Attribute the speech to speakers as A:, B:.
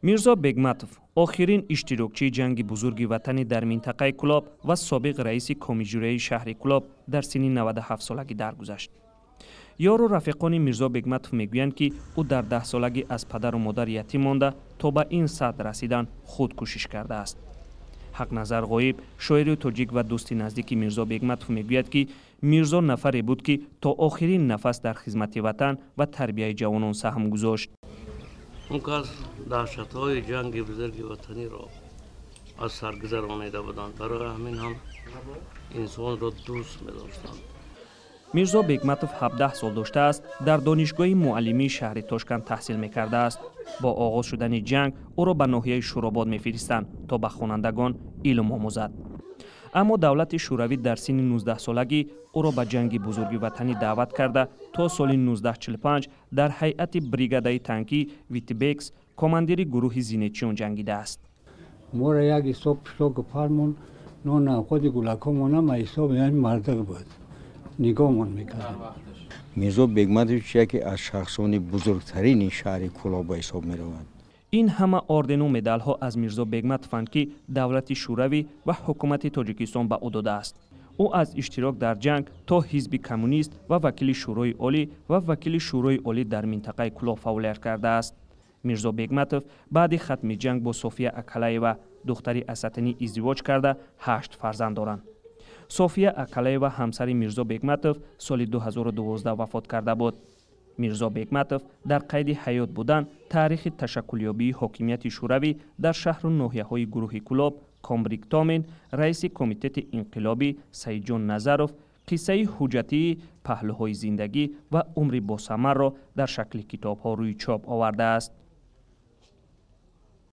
A: Мирзо Бегматов, охирин иштирокчии ҷанги бузурги ватанӣ дар минтақаи Кӯлоб ва собиқ раиси Комиҷурияи шаҳри Кӯлоб, дар синни 97 солагӣ даргузашт. Ёру рафиқони Мирзо Бегматов мегӯянд, ки ӯ дар 10 солагӣ аз падару модар ятим монда, то ба ин сатҳ расидан худ кӯшиш кардааст. Ҳақназар Ғоиб, шоири тоҷик ва дӯсти наздики Мирзо Бегматов, мегӯяд, ки Мирзо нафаре буд, ки то охирин нафас дар хизмати ватан ва тарбияи ҷавонон саҳм гузошт.
B: Он кас даҳшатҳои ҷанги бузурги ватаниро аз сар гузаронида буданд, барои ҳамин ҳам инсонро дӯст медоштанд.
A: Мирзо Бегматов 17 сол доштааст, дар донишгоҳи муаллимии шаҳри Тошканд таҳсил мекардааст. Бо оғоз шудани ҷанг ӯро ба ноҳияи Шӯробод мефиристанд, то ба хонандагон илм омӯзад. Аммо давлати Шӯравӣ дар синни 19-солагӣ ӯро ба ҷанги бузурги ватанӣ даъват карда, то соли 1945 дар ҳайати бригадаи танкӣ Витебск командири гурӯҳи зинетчиён ҷангидааст.
C: Моро як ҳисоб пиштоку пармон, нон, худи гулакҳомон ма ҳисоб мардак буд, нигоҳмон мекардем.
D: Мирзо Бегматович яке аз шахсони бузургтарини шаҳри Кӯлоб ба ҳисоб меравад.
A: Ин ҳама ордену медалҳо аз Мирзо Бегматованд, ки давлати Шӯравӣ ва ҳукумати Тоҷикистон ба ӯ додааст. Ӯ аз иштирок дар ҷанг то ҳизби коммунист ва вакили Шӯрои Олӣ ва вакили Шӯрои Олӣ дар минтақаи Кӯлоб фаъолият кардааст. Мирзо Бегматов баъди хатми ҷанг бо София Акалаева, духтари Асатанӣ, издивоҷ карда, ҳашт фарзанд доранд. София Акалаева, ҳамсари Мирзо Бегматов, соли 2012 вафот карда буд. Мирзо Бегматов дар қайди ҳаёт будан таърихи ташаккулёбии ҳокимияти шӯравӣ дар шаҳру ноҳияҳои гурӯҳи Кӯлоб, Комбриг Томин, раиси Комитети инқилобӣ Саидҷон Назаров, қиссаи ҳуҷҷатии паҳлӯҳои зиндагӣ ва умри босамарро дар шакли китобҳо рӯи чоп овардааст.